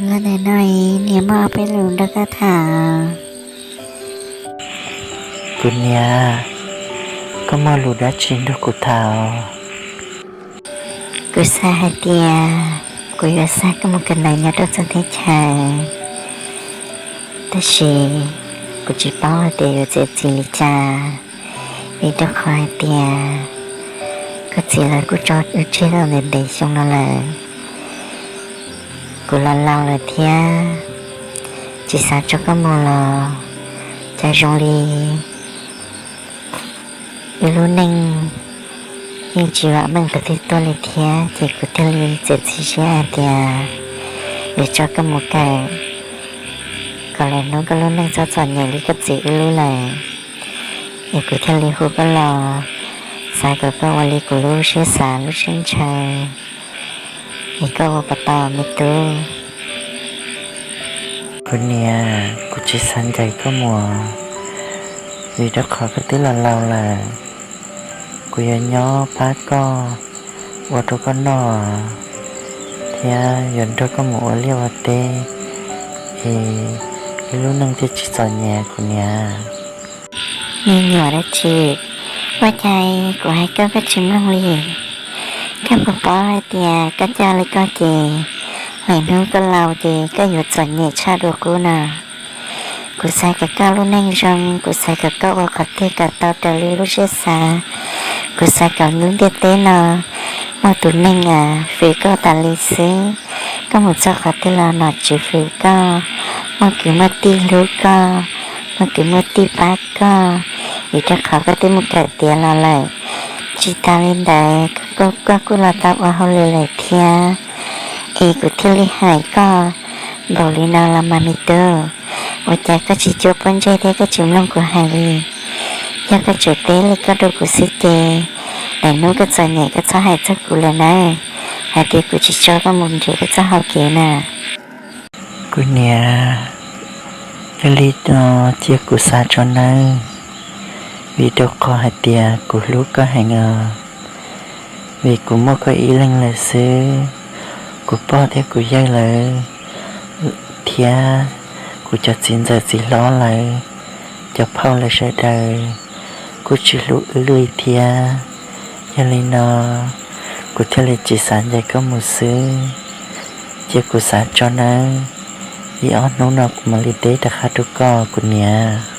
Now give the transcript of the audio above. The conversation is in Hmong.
Los ntawm no niam muaj ob peb lus nrog koj tham. Kuv niam, koj muaj lus dab tsi nrog kuv tham? Kuv xav hais tias kuv yuav xa koj mus kawm ntawv nyob rau txawv teb chaws, tab sis kuv tsis paub hais tias yuav txiav txim li cas, vim rau qhov hais tias koj txiv lawv kuj tso wb tseg tau ntev ntev xyoo no lawm. Kuv los laus lawm thiab, tsis xav tso koj mus los cas zoo li wb lub neej yeej tsis vam meej qhov twg tuaj li thiab, ces kuv thiaj li txiav txim siab hais tias yuav tso koj mus kawm, kom lwm hnub koj lub neej txhob txom nyem li koj txiv wb lub lawm. Es kuv thiaj li hu koj los, xav kom koj ua li kuv lub siab xav lub siab ntshaw, es koj ua puas tau me tub? Kuv niam, kuv tsis xav ncaim koj mus, vim rau qhov koj twb los laus lawm. Kuv yuav nyob pab koj, ua rau koj noj, thiab yuav nrog koj mus ua liaj ua teb, es wb lub neej thiaj tsis txom nyem kuv niam. Me nyuam dab tsi, ua cas kuv hais koj koj tsis mloog li? Koj puas paub hais tias koj coj li koj ces lwm hnub koj laus ces koj yuav txom nyem tshaj dua kuv na. Kuv xav kom koj lub neej zoo, kuv xav kom koj ua qhov twg kom tau raws li lub siab xav. Kuv xav kom lub ntiaj teb no muaj tus neeg fwm koj tas li xwb. Koj mus txog qhov twg los nom tswv fwm koj, muaj kwv muaj tij hlub koj, muaj kwv muaj tij pab koj, vim rau qhov koj twb mus kawm tiav los lawm. Tsis tas li ntawd, koj kuj los tau ua hauj lwm lawm thiab, es kuv thiaj li hais koj npaum li no los mas me tub. Ua cas koj tsis cuab pob ntseg thiab koj tsis mloog kuv hais li? Yog koj tseem teb li koj rau kuv xwb ces lwm hnub koj txom nyem koj txhob hais txog kuv lawm nawb, hais tias kuv tsis tso koj mus nrhiav koj txoj hau kev na. Kuv niam, yog li no cia kuv xav tso nawb, vim rau qhov hais tias kuv hlub koj heev os. Vim kuv muaj koj ib leeg lawm xwb, kuv pog thiab kuv yawg lawv thiab kuv cov txiv ntxawm txiv hlob lawv, cov phauj lawv sawv daws kuj tsis hlub wb li thiab. Yog li no, kuv thiaj li tsis xav ncaim koj mus xwb. Cia kuv xav tso nawb, ib ob hnub no kuv mam li teb rov qab rau koj kuv niam.